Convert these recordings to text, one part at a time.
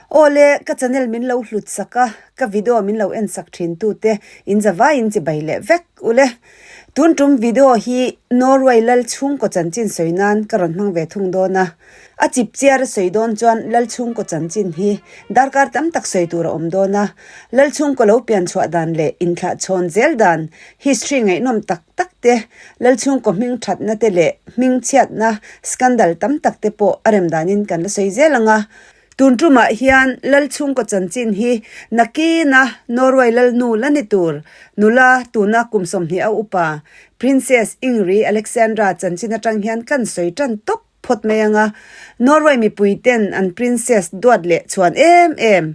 Aw le, ka channel min lo hlut sak a, ka video min lo en sak thin tute in zavaiin chibai leh vek u le. Tun tum video hi Norway lal chhungkaw chanchin sawi nan ka rawn hmang ve thung dawn a. A chip chiar a sawi dawn chuan lal chhungkaw chanchin hi darkar tam tak sawi tur a awm dawn a. Lal chhungkaw lo pian chhuah dan leh inthlah chhawn zel dan history ngaihnawm tak tak te, lal chhungkaw hming thatna te leh hming chhiatna scandal tam tak te pawh a rem danin kan la sawi zel ang a. Tun tumah hian lal chhungkaw chanchin hi nakina Norway lalnu la ni tur nula tuna kum 20 a upa Princess Ingrid Alexandra chanchin atang hian kan sawi tan tawp phawt mai ang a. Norway mipui ten an princess duat leh chhuan em em,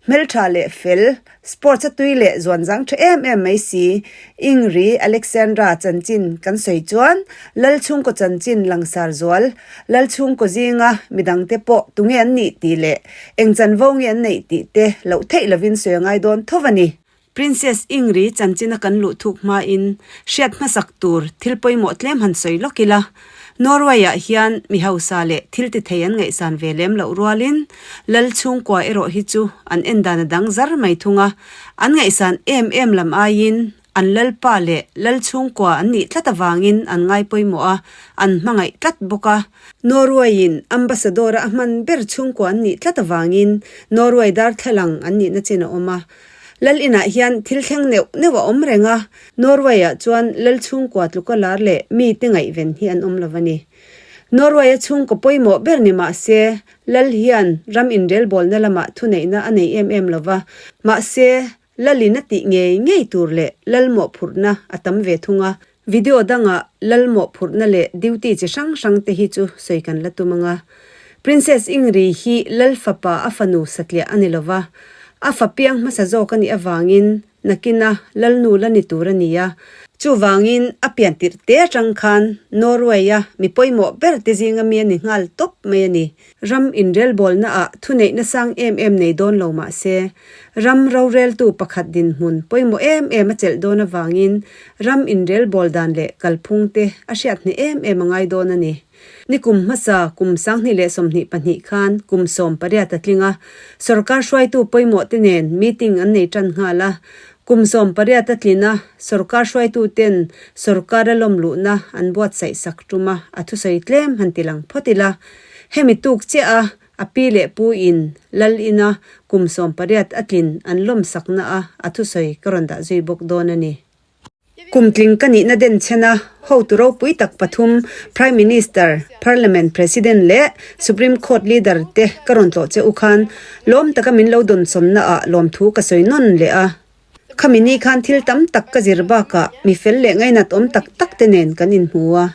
hmeltha leh fel, Sports a tui leh zuan zang tha em em mai si. Ingri Alexandra chanchin kan sawi chuan Lal chhungkaw chanchin langsar zual, Lal chhungkaw zinga midangte pawh tunge an nih tih leh eng chanvo nge an neih tih te loh theih lovin sawi a ngai dawn tho a ni. Princess Ingri chanchina kan luh thuk hmain hriat hmasak tur thil pawimawh tlem han sawi lawk ila. Norway-ah hian mi hausa leh thil ti thei an ngaihsan ve lem loh rualin Lal chhungkua erawh hi chu an en dan a dang zar mai thung a, an ngaihsan em em lam aiin an Lalpa leh Lal chhungkua an nih tlat avangin an ngai pawimawh a, an hmangaih tlat bawk a. Norway-in Ambassador-a a hman ber chhungkua an nih tlat avangin Norway darthlalang an nihna chin a awm a. Lal inah hian thil thleng neuh neuh a awm reng a, Norway-ah chuan lal chhungkua tluka lar leh mite ngaihven hi an awm lo a ni. Norway-a chhungkaw pawimawh ber ni mah se, lal hian ram inrelbawlna lamah thuneihna a nei em em lo va, mahse, lalin a tih ngei ngei tur leh lal mawhphurhna a tam ve thung a. Video dangah lal mawhphurhna leh duty chi hrang hrang te hi chu sawi kan la tum ang a. Princess Ingri hi lal fapa a fanu satliah a ni lo va, a fa piang hmasa zawk a nih avangin nakina lalnu la ni tur a ni a. Chuvangin a pian tirh te atang khan Norway-a mi pawimawh ber te zinga mi a ni nghal tawp mai a ni. Ram inrelbawlna ah thuneihna sang em em nei dawn lo mah se, ram roreltu pakhat dinhmun pawimawh em em a chelh dawn avangin ram inrelbawl dan leh kalphung te a hriat hneh em em a ngai dawn a ni. Nikum hmasa kum 2022 khan kum 18 a tling a, sorkar hruaitu pawimawh te nen meeting an nei tan nghal a, kum 18 a tlin a, sorkar hruaitu ten sorkar a lawm luhna an buatsaih sak tum a, a thusawi tlem han ti lang phawt ila. Hemi tuk chiah a, a pi leh pu in Lal ina kum 18 a tlin an lawm sakna a a thusawi ka rawn dah zui bawk dawn a ni. Kum tling ka nihna den chhen a, hotu ropui tak pathum, Prime Minister, Parliament President leh Supreme Court leader te ka rawn tlawh che u khan lawm taka min lo dawnsawnna ah lawmthu ka sawi nawn leh a. Khami ni khan thil tam tak ka zir bakah mi fel leh ngainat awm tak tak te nen kan inhmu a.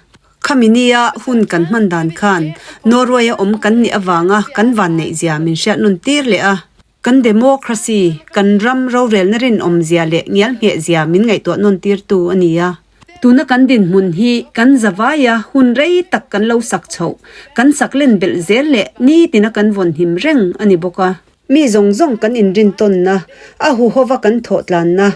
Khami nia hun kan hman dan khan Norway a awm kan nih avanga kan vanneih zia min hriat nawn tir leh a. Kan democracy, kan ram rorelna rinawm zia leh ngial ngheh zia min ngaihtuah nawn tirtu a ni a. Tuna kan dinhmun hi kan zavaia hun rei tak kan lo sak chhoh, kan sak len belh zel leh nitina kan vawnhim reng a ni bawk a. Mi zawng zawng kan inrintawnna, a huhova kan thawhtlanna,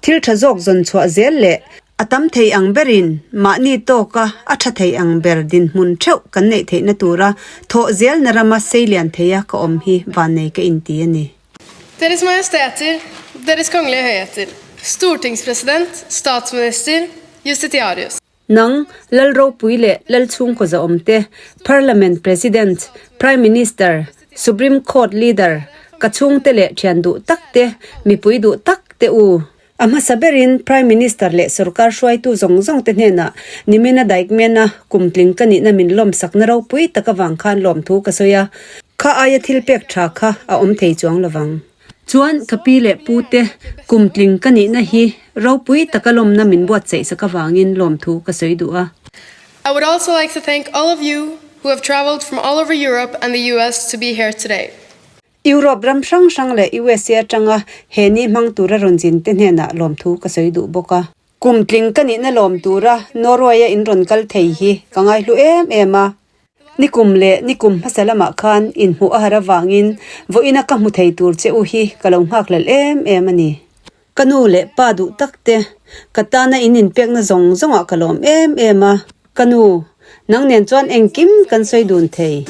thil tha zawk zawn chhuah zel leh a tam thei ang berin mahni tawka a tha thei ang ber dinhmun theuh kan neih theihna tura thawh zelna rama seilian theia ka awm hi vannei ka inti a ni. Deres Majesteter, Deres Kongelige Høyheter, Stortingspresident, Statsminister, Justitiarius. Nang, Lal ropui leh Lal chhungkaw zahawmte, Parliament President, Prime Minister, Supreme Court Leader, ka chhungte leh thian duh takte, mipui duh takte u. A hmasa berin Prime Minister leh sorkar hruaitu zawng zawngte hnenah nimina daikmena kumtling ka nihna min lawmsakna ropui tak avang khan lawmthu ka sawi a, kha aia thil pek tha kha a awm thei chuang lovang. Chuan ka pi leh pu te kumtling ka nihna hi ropui taka lawmna min buatsaih sak avangin lawmthu ka sawi duh a. I would also like to thank all of you who have travelled from all over Europe and the US to be here today. Europe ram hrang hrang leh USA atanga he ni hmang tura rawn zin te hnenah lawmthu ka sawi duh bawk a. Kumtling ka nihna lawm tura Norway-a in rawn kal thei hi ka ngaihlu em em a. Nikum leh nikum hmasa lamah khan inhmuh a har avangin vawiina ka hmu thei tur che u hi ka lo nghakhlelh em em a ni. Ka nu leh pa duh tak te, ka tana in inpekna zawng zawngah ka lawm em em a. Ka nu, nang nen chuan engkim kan sawi dun thei.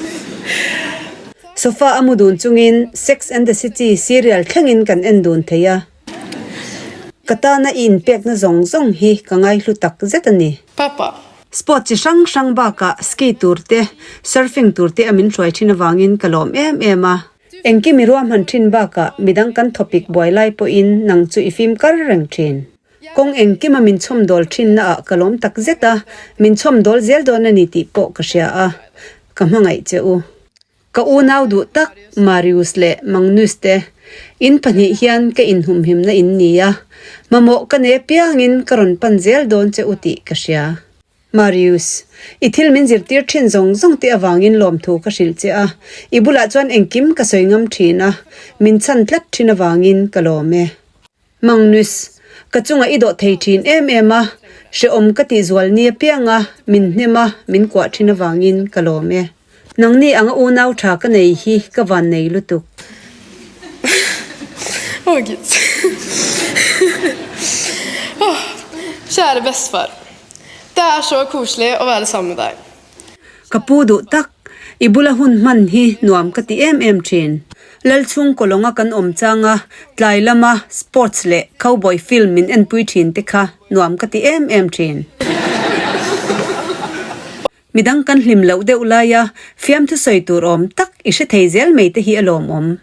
Sofa a mu dun chungin Sex and the City serial thlengin kan en dun thei a. Ka tana i inpekna zawng zawng hi ka ngaihlu tak zet a ni. Papa. Sport chi hrang hrang bakah ski tur te, surfing tur te a min hruai thin avangin ka lawm em em a. Engkim i ruahman thin bakah midang kan thawpik buai lai pawhin nang chu i fim kar reng thin. Kawng engkima min chhawmdawl thinna ah ka lawm tak zet a, min chhawmdawl zel dawn a ni tih pawh ka hria a, ka hmangaih che u. Ka unau duh tak Marius leh Magnus te, in pahnih hian ka inhumhimna in ni a, mamawh ka nei apiangin ka rawn pan zel dawn che u tih ka hria. Marius, i thil min zirtir thin zawng zawng te avangin lawmthu ka hrilh che a, i bulah chuan engkim ka sawi ngam thin a, min chhan tlat thin avangin ka lawm e. Magnus, ka chungah i dawh thei thin em em a, hrehawm ka tih zual ni apianga min hnem a, min kuah thin avangin ka lawm e. Nangni anga unau tha ka nei hi ka van nei lutuk. Åh gud. Åh, käre bestfar. Det är så koselig å være sammen med deg. Ka pu duh tak, i bula hun hman hi nuam ka ti em em thin. Lalchhung kawlawnga kan awm changa tlai lama sports leh cowboy film min enpui thin te kha nuam ka ti em em thin. Midang kan hlim loh deuh laia fiamthu sawi tur awm tak i hre thei zel mai te hi a lawmawm.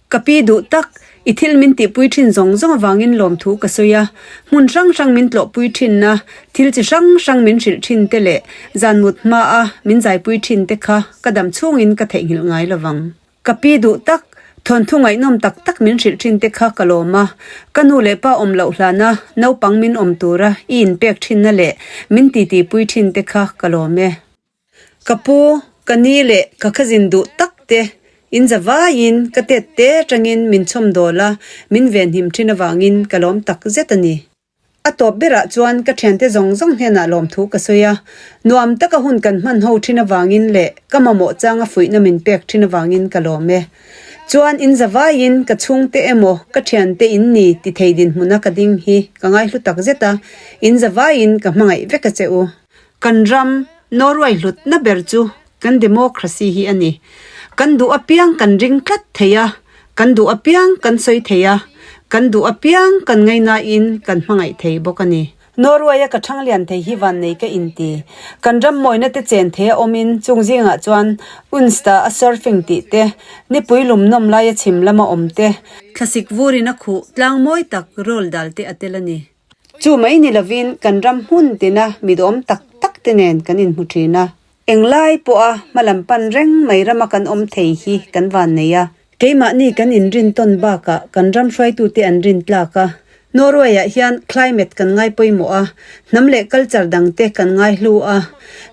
Ka pi duh tak, i thil min tihpui thin zawng zawng avangin lawmthu ka sawi a, hmun hrang hrang min tlawhpui thinna, thil chi hrang hrang min hrilh thin te leh zan mut hmaa min zaipui thin te kha ka dam chhungin ka theihnghilh ngai lovang. Ka pi duh tak, thawnthu ngaihnawm tak tak min hrilh thin te kha ka lawm a, ka nu leh pa awm loh hlana naupang min awm tura i inpek thinna leh min titipui thin te kha ka lawm e. Ka pu, ka ni leh ka cousin duh tak te in za vaiin ka tet te atangin min chhawmdawl a, min venhim thin avangin ka lawm tak zet a ni. A tawp berah chuan ka thiante zawng zawng hnenah lawmthu ka sawi a, nuam taka hun kan hman ho thin avangin leh ka mamawh changa fuihna min pek thin avangin ka lawm e. Chuan in zavaiin ka chhungte emaw ka thiante in ni ti thei dinhmuna ka ding hi ka ngaihlu tak zet a, in zavaiin ka hmangaih vek a che u. Kan ram, Norway hlutna ber chu kan democracy hi a ni. Kan duh apiang kan ring tlat thei a, kan duh apiang kan sawi thei a, kan duh apiang kan ngaihnain kan hmangaih thei bawk a ni. Norway-a ka thang lian thei hi vannei ka inti. Kan ram mawina te chen thei a awmin chung zingah chuan Unsta a surfing tih te, nipui lum nawm laia chhim lama awm te, thlasik vurin a khuh tlang mawi tak roll dal te a tel a ni. Chu mai ni lovin kan ram hmun tina midawm tak tak te nen kan inhmu thin a. Englai pawha hmalam pan reng mai rama kan awm thei hi kan van nei a. Keimahni kan inrin tawn bakah kan ram hruaitute an rin tlak a. Norway-ah hian climate kan ngai pawimawh a, hnam leh culture dangte kan ngaihlu a.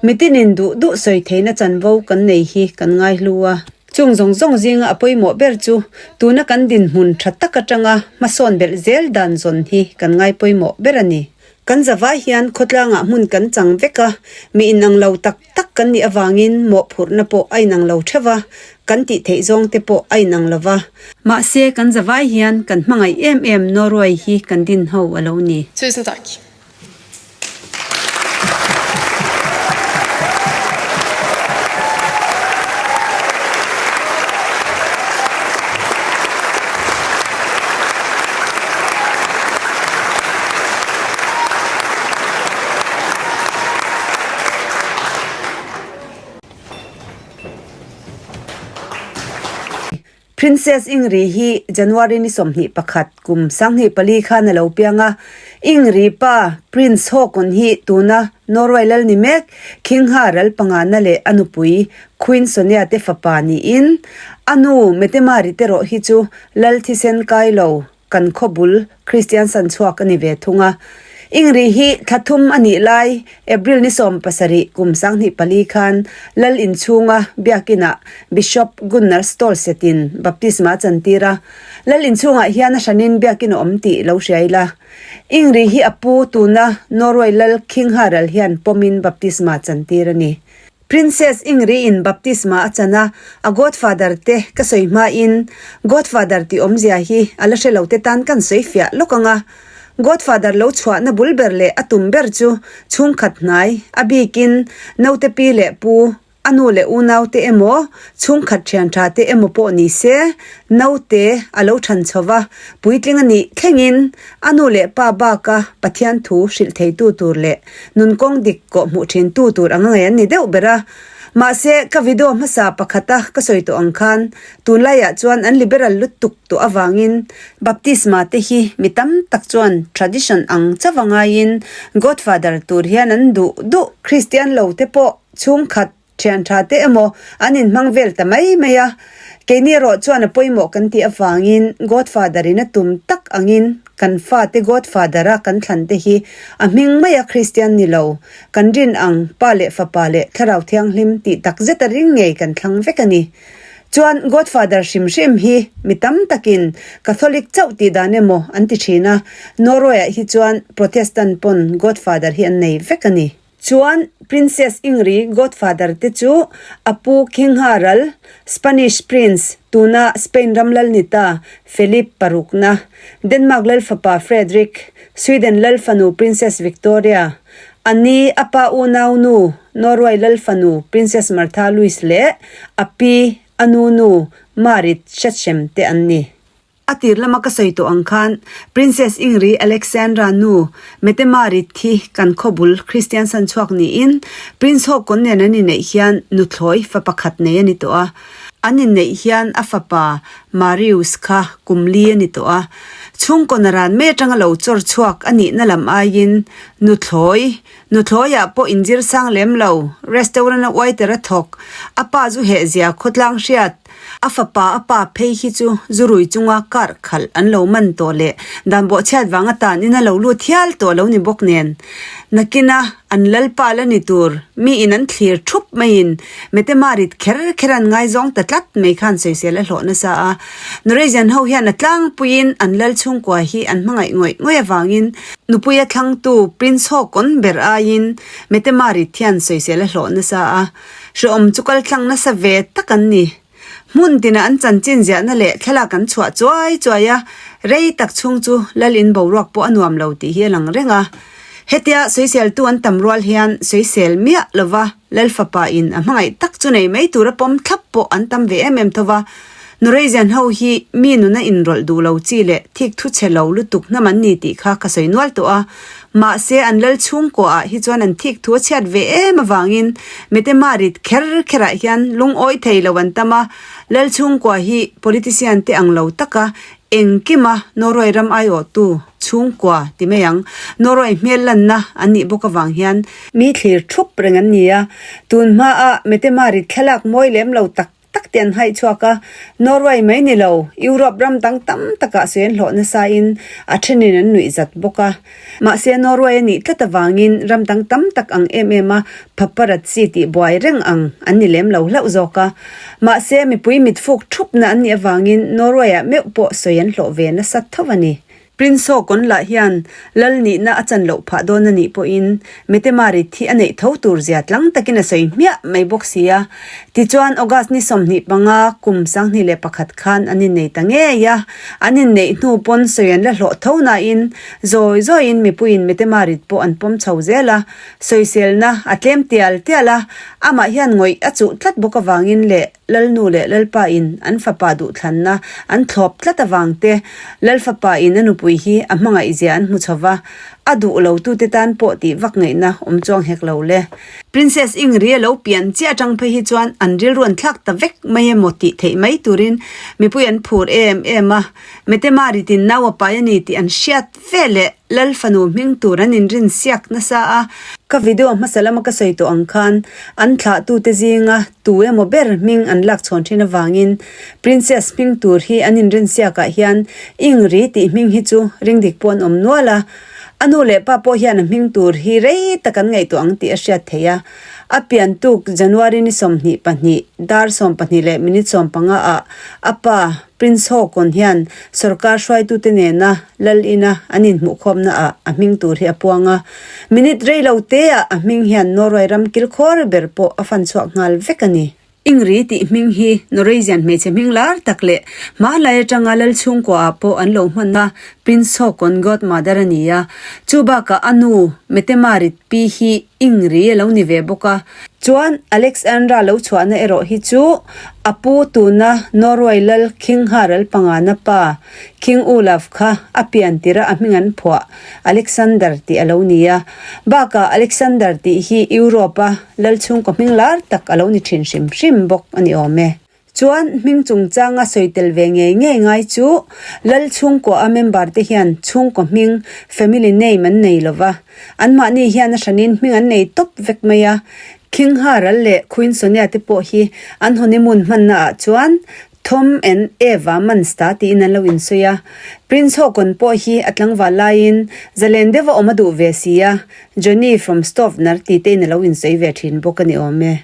Mitinin duh duh sawi theihna chanvo kan nei hi kan ngaihlu a. Chung zawng zawng zinga a pawimawh ber chu tuna kan dinhmun tha tak atanga hmasawn belh zel dan zawn hi kan ngai pawimawh ber a ni. Kan zavai hian khawtlangah hmun kan chang vek a, mi inang lo tak tak kan nih avangin mawhphurhna pawh a inang lo theuh va, kan tih theih zawng te pawh a inang lo va. Mahse kan zavai hian kan hmangaih em em Norway hi kan din ho a lo ni. Tusen takk. Princess Ingri hi January ni 21 kum 24 khan a lo piang a. Ingri pa Prince Haakon hi tuna Norway lal ni mek King Harald pangana leh a nupui Queen Sonja te fapa niin a nu Mette-Marit erawh hi chu lal thisen kai lo Kan khaw bul Kristian san chhuak a ni ve thung a. Ingri hi thla thum a nih lai April ni 17 kum 24 khan Lal inchhunga biakinah Bishop Gunnar Stålsett-in baptisma a chantir a. Lal inchhungah hian a hranin biakin a awm tih lo hria ila. Ingri hi a pu tuna Norway Lal King Harald hian pawmin baptisma a chantir a ni. Princess Ingri in baptisma a chan a, a godfather te ka sawi hmain godfather tih awmzia hi a la hre lo te tan kan sawi fiah lawk ang a. Godfather lo chhuahna bul ber leh a tum ber chu chhungkhat hnai, a bikin naute pi leh pu, A nu leh unaute emaw, chhungkhat thian tha te emaw pawh ni se, naute a lo than chho va, puitling a nih thlengin a nu leh pa baka Pathian thu hrilh theitu tur leh nun kawng dik kawh hmuh thintu tur anga ngei an ni deuh ber a. Mahse, ka video hmasa pakhata ka sawi tawh ang khan tunlaiah chuan an liberal lutuk tawh avangin baptisma te hi mi tam tak chuan tradition ang chauh a ngaiin Godfather tur hian an duh duh Kristian lo te pawh Chhungkhat, thian tha te emaw an inhmang vel ta mai mai a, keini erawh chuan a pawimawh kan tih avangin Godfather in a tum tak angin kan fate Godfather a kan thlan te hi a hming maia Kristian ni lo, kan rin ang Pa leh Fapa leh Thlarau Thianghlim tih tak zeta ring ngei kan thlang vek a ni. Chuan Godfather hrim hrim hi mi tam takin Catholic chauh tih dan emaw an ti thin a, Norway ah hi chuan Protestant pawn Godfather hi an nei vek a ni. Chuan Princess Ingri godfather te chu a pu King Harald, Spanish Prince, tuna Spain ram lal ni ta Felipe parukna, Denmark lal fapa Fredrik, Sweden lal fanu Princess Victoria, a ni a pa unau nu Norway lal fanu Princess Martha Louise leh a pi a nu nu Marit Shetchem te an ni. A tir lama ka sawi tawh ang khan Princess Ingri Alexandra nu Mette-Marit hi kan khawbul Kristian san chhuak niin Prince Haakon nen an inneih hian nuthlawi fa pakhat nei a ni tawh a. An inneih hian a fapa Marius kha kum li a ni tawh a. Chhungkaw naran mai atanga lo chawr chhuak a nihna lam aiin nuthlawi nuthlawiah pawh inzir sang lem lo restaurant-a waiter a thawk a pa zu hehzia khawtlang hriat A fapa a pa phei hi chu zu rui chunga kar khalh an lo man tawh leh dan bawhchhiat vang atan in a lo lut hial tawh lo ni bawk nen. Nakina an lalpa la ni tur mi in an thlir thup maiin Mette-Marit kher kher an ngaizawng ta tlat mai khan sawisel a hlawh nasa a. Norwegian ho hian a tlangpuiin an lal chhungkua hi an hmangaih ngawih ngawih avangin nupuia thlangtu Prince Haakon ber aiin Mette-Marit hian sawisel a hlawh nasa a. Hrehawm chu kal tlang nasa ve tak an ni. Hmun tinah an chanchin ziahna leh thlalak an chhuah chuai chuai a, rei tak chhung chu lal in boruak pawh a nuam lo tih hi a lang reng a. Hetia sawiseltu an tam rual hian sawisel miah lova lal fapa in a hmangaih tak chu nei mai tura pawm thlap pawh an tam ve em em tho va. Norwegian ho hi mi nuna inrawlh duh lo chi leh thik thu chhe lo lutuk hnam an ni tih kha ka sawi nual tawh a. Mahse, an lal chhungkaw ah hi chuan an thik thu a chhiat ve em avangin Mette-Marit kher kherah hian lungawi thei lo an tam a. Lal chhungkua hi politician te ang lo taka engkima Norway ram aiawhtu chhungkua ti mai ang. Norway hmel lanna an nih bawk avang hian mi thlir thup reng an ni a. Tun hmaa Mette-Marit thlalak mawi lem lo tak tak te an haih chhuak a, Norway mai ni lo, Europe ram dang tam takah sawi an hlawh nasain a thenin an nuih zat bawk a. Mahse Norway a nih tlat avangin ram dang tam tak ang em em a paparazzi tih buai reng ang an ni lem lo hlauh zawk a. Mahse mipui mitfuk thupna an nih avangin Norway-ah meuh pawh sawi an hlawh ve nasa tho a ni. Prince Haakon lah hian lal nihna a chan loh phah dawn a nih pawhin Mette-Marit thi a neih tho tur zia tlang takin a sawi hmiah mai bawk si a. Tichuan August ni 25 kum 2001 khan an innei ta ngei a, an inneih hnu pawn sawi an la hlawh tho nain zawi zawiin mipuiin Mette-Marit pawh an pawm chho zel a, sawiselna a tlem tial tial a, amah hian ngawih a chuh tlat bawk avangin leh Lalnu leh Lalpa in an fapa duhthlanna an thlawp tlat avang te, Lal fapa in a nupui hi a hmangaih zia an hmu chho va, a duh lo tute tan pawh tih vak ngaihna awm chuang hek lo le. Princess Ingri a lo pian chiah atang phei hi chuan an rilru an thlak ta vek mai emaw tih theih mai turin mipui an phur em em a, Mette-Marit in nau a pai a ni tih an hriat Fe leh Lal fanu hming tur an inrin siak nasa a. Ka video hmasa lama ka sawi tawh ang khan an thlahtute zinga tu emaw ber hming an lak chhawn thin avangin Princess hming tur hi an inrin siakah hian Ingri tih hming hi chu ring dik pawh an awm nual a. A nu leh pa pawh hian a hming tur hi rei tak an ngaihtuah ang tih a hriat theih a. A pian tuk January ni 22, dar 12 leh minute 15 ah a pa Prince Haakon hian sorkar hruaitute nena lal ina an inhmuhkhawmna ah a hming tur hi a puang a. Minute rei lo te ah a hming hian Norway ram kilkhawr ber pawh a fan chhuak nghal vek a ni. Ingri tih hming hi Norwegian hmeichhe hming lar tak leh hmanlai atanga lal chhungkua ah pawh an lo hman a. Prince Haakon godmother a ni a, chu bakah a nu Mette-Marit pi hi Ingri a lo ni ve bawk a. Chuan Alexandra lo chhuahna erawh hi chu a pu tuna Norway lal King Harald pangana pa King Olav kha a pian tirh a a hming an phuah Alexander tih a lo ni a. Bakah Alexander tih hi Europe-a lal chhungkaw hming lar tak a lo ni thin hrim hrim bawk a ni awm e. Chuan hming chungchanga sawi tel ve ngei ngei ngai chu lal chhungkua a member te hian chhungkaw hming, family name, an nei lo va. Anmahni hian a hranin hming an nei tawp vek mai a. King Harald leh Queen Sonia te pawh hi an honeymoon hmanna ah chuan Thom and Eva Mansta tiin an lo insawi a. Prince Haakon pawh hi a tlangval laiin zalen deuh a awm a duh ve si a, Johnny from Stovner tih te in a lo insawi ve thin bawk a ni awm e.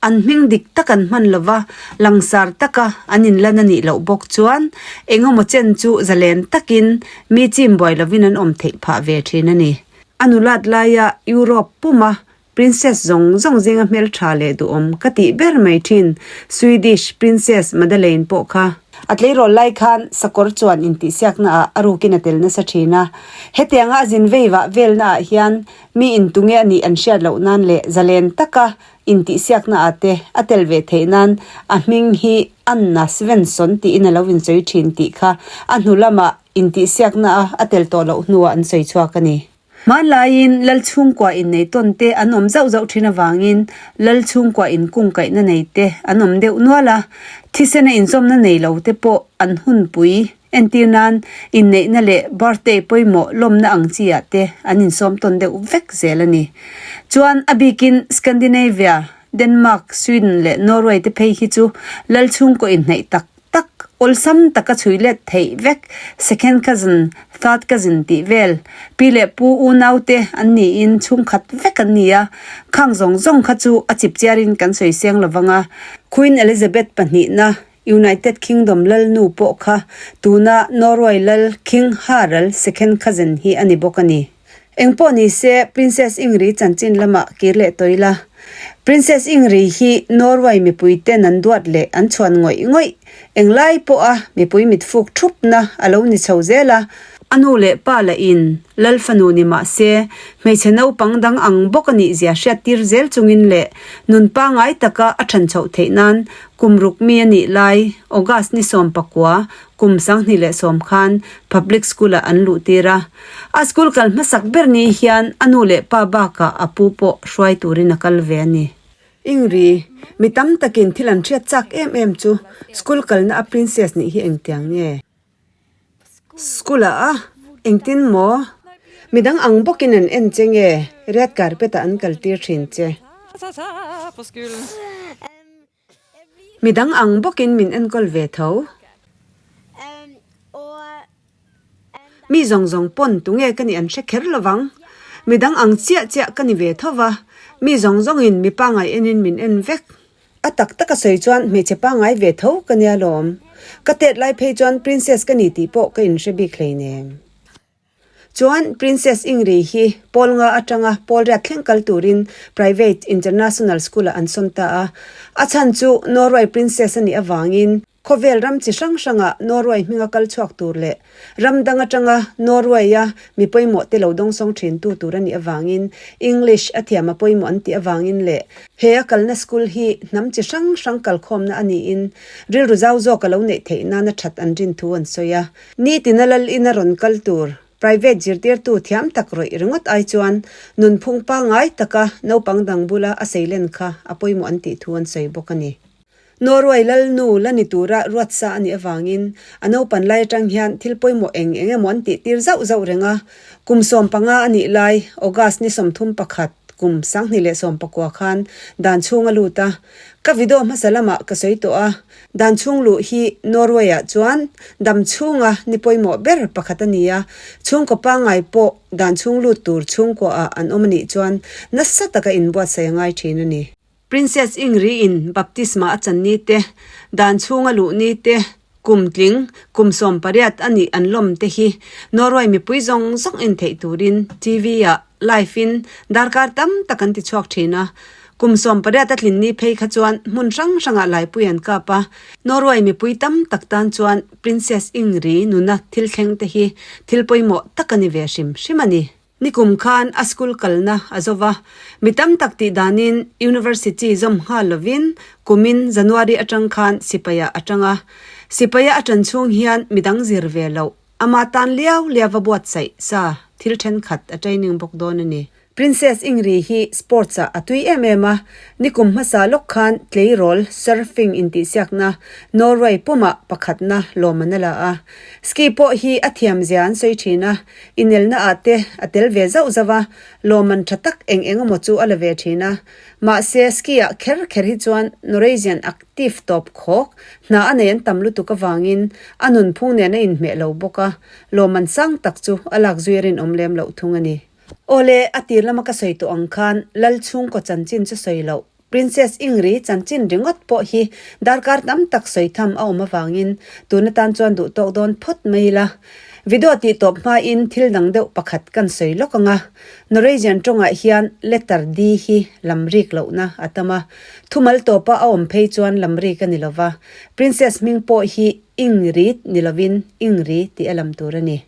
An hming dik tak an hman lova, langsar taka an inlan a nih loh bawk chuan engemaw chen chu zalen takin mi chim buai lovin an awm theih phah ve thin a ni. A nulat laia Europe puma Princess zawng zawng zinga hmeltha leh duhawm ka tih ber mai thin Swedish Princess Madeleine pawh kha. A tleirawl lai khan sakawr chuan intihsiakna ah a rukin a tel nasa thin a. Hetianga a zin vei vah velna ah hian mi intunge a nih an hriat loh nan leh zalen taka intihsiakna ah te a tel ve theih nan a hming hi Anna Svensson tiin a lo insawi thin tih kha a hnu lamah intihsiakna a a tel tawh loh hnuah an sawi chhuak a ni. Hmanlaiin Lal chhungkua innei tawn te an awm zauh zauh thin avangin Lal chhungkua inkungkaihna nei te an awm deuh nual a, thisena inzawmna nei lo te pawh an hunpui entir nan inneihna leh birthday pawimawh lawmna ang chi ah te an insawm tawn deuh vek zel a ni. Chuan a bikin Scandinavia, Denmark, Sweden leh Norway te phei hi chu Lal chhungkaw inhnaih tak tak, awlsam taka chhui let theih vek, second cousin, third cousin tih vel, pi leh pu unau te an niin chhungkhat vek an ni a, khang zawng zawng kha chu a chip chiarin kan sawi seng lo vang a. Queen Elizabeth pahnihna, United Kingdom lalnu pawh kha tuna Norway lal King Harald second cousin hi a ni bawk a ni. Engpawh ni se, Princess Ingri chanchin lamah kir leh tawih la. Princess Ingri hi Norway mipui ten an duat leh an chhuan ngawih ngawih. Englai pawha mipui mit fuk thupna a lo ni chho zel a. A nu leh pa lah in Lal fanu ni mah se, hmeichhe naupang dang ang bawk a nih zia hriattir zel chungin leh nun pangai taka a than chhoh theih nan kum ruk mi a nih lai August ni 19, Kum 2010 khan public school-ah an luh tir a. A school kal hmasak ber ni hian a nu leh pa bakah a pu pawh hruai turin a kal ve a ni. Ingri, mi tam takin thil an hriat chak em em chu school kalna a princess nih hi engtiang nge? School-ah a engtin maw? Midang ang bawkin an en che nge red carpet-ah an kal tir thin che? Midang ang bawkin min enkawl ve tho. Mi zawng zawng pawn tunge ka nih an hre kher lovang. Midang ang chiah chiah ka ni ve tho va, mi zawng zawngin mi pangai enin min en vek. A tak taka sawi chuan hmeichhe pangai ve tho ka nia lawm. Ka tet lai phei chuan princess ka ni tih pawh ka inhre bik hleinem. Chuan Princess Ingri hi pawl nga atanga pawl riat thleng kal turin private international school-ah an sawn ta a. A chhan chu Norway Princess a nih avangin khawvel ram chi hrang hrangah Norway hminga kal chhuak tur leh ram dang atanga Norway-a mi pawimawh te lo dawngsawng thintu tur a nih avangin English a thiam a pawimawh an tih avangin leh he a kalna school hi hnam chi hrang hrang kalkhawmna a niin rilru zau zawk a lo neih theih nana that an rin thu an sawi a. Nitina lal ina rawn kal tur private zirtirtu thiam tak rawih ringawt ai chuan nunphung pangngai taka naupang dang bula a seilen kha a pawimawh an tih thu an sawi bawk a ni. Norway lalnu la ni tura ruatsa a nih avangin a naupan lai atang hian thil pawimawh eng eng emaw an tih tir zauh zauh reng a. Kum 15 a nih lai August ni 31, kum 2019 khan dan chhung a lut a. Ka video hmasa lamah ka sawi tawh a. Dan chhung luh hi Norway-ah chuan dam chhunga ni pawimawh ber pakhat a ni a, chhungkaw pangngai pawh dan chhung lut tur chhungkuaah an awm a nih chuan nasa taka inbuatsaih a ngai thin a ni. Princess Ingri-in baptisma a chan ni te, dan chhunga luh ni te, kum tling, kum 18 a nih an lawm te hi Norway mipui zawng zawng en theih turin TV-ah live-in darkar tam tak an ti chhuak thin a. Kum 18 a tlin ni phei kha chuan hmun hrang hrangah laipui an kap a, Norway mipui tam tak tan chuan Princess Ingri nuna thil thleng te hi thil pawimawh tak a ni ve hrim hrim a ni. Nikum khan a school kalna a zo va, mi tam tak tih danin University zawm nghal lovin kumin January atang khan sipaiah a tang a. Sipaia a tan chhung hian midang zir ve loh, ama tan liau liau va buatsaih sa thil thenkhat a training bawk dawn a ni. Princess Ingri hi sports ah a tui em em a, nikum hmasa lawk khan tleirawl surfing intihsiakna Norway pumah pakhatna lawmman a la a. Ski pawh hi a thiam zia an sawi thin a, inelna ah te a tel ve zauh zauh a, lawmman tha tak eng eng emaw chu a la ve thin a. Mahse ski ah kher kher hi chuan Norwegian active tawp khawk hna a nei an tam lutuk avangin a nunphung nen a inhmeh lo bawk a, lawmman sang tak chu a lak zui a rinawm lem loh thung a ni. Awle, a tir lama ka sawi tawh ang khan Lal chhungkaw chanchin chu sawi loh, Princess Ingri chanchin ringawt pawh hi darkar tam tak sawi tham a awm avangin tun atan chuan duh tawk dawn phawt mai ila. Video tih tawp hmain thil dang deuh pakhat kan sawi lawk ang a, Norwegian tawngah hian letter D hi lam rik lohna a tam a, thumal tawpa a awm phei chuan lam rik a ni lova, Princess hming pawh hi Ingrid ni lovin Ingri tih a lam tur a ni.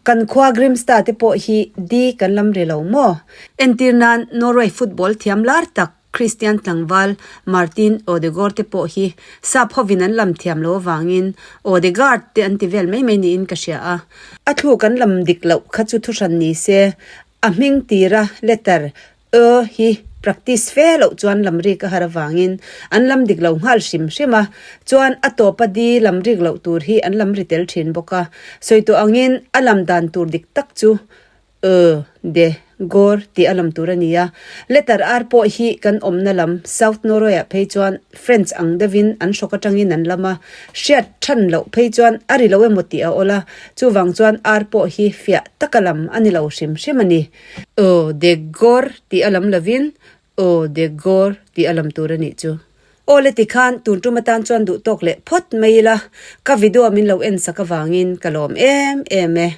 Kan khua Grimstad te pawh hi di kan lam ri lo maw? Entir nan Norway football thiam lar tak Christian tlangval Martin Odegaard te pawh hi sap hovin an lam thiam lo avangin Odegaard te an ti vel mai mai niin ka hria a. A thluk an lam dik loh kha chu thuhran ni se, a hming tira letter Ö hi practice fe loh chuan lam rik a har avangin an lam dik lo nghal hrim hrim a, chuan a tawpa di lam rik loh tur hi an lam ri tel thin bawk a. Sawi tawh angin a lam dan tur dik tak chu Ö, de, gor tih a lam tur a ni a. Letter R pawh hi kan awmna lam South Norway-ah phei chuan French ang deuhin an hrawk atangin an lam a, hriat than loh phei chuan a ri lo emaw tih a awl a, chuvang chuan R pawh hi fiah taka lam a ni lo hrim hrim a ni. Aw de gor tih a lam lovin aw de gor tih a lam tur a nih chu. Aw le tikhan tun tum atan chuan duh tawk leh phawt mai ila, ka video min lo en sak avangin ka lawm em em e.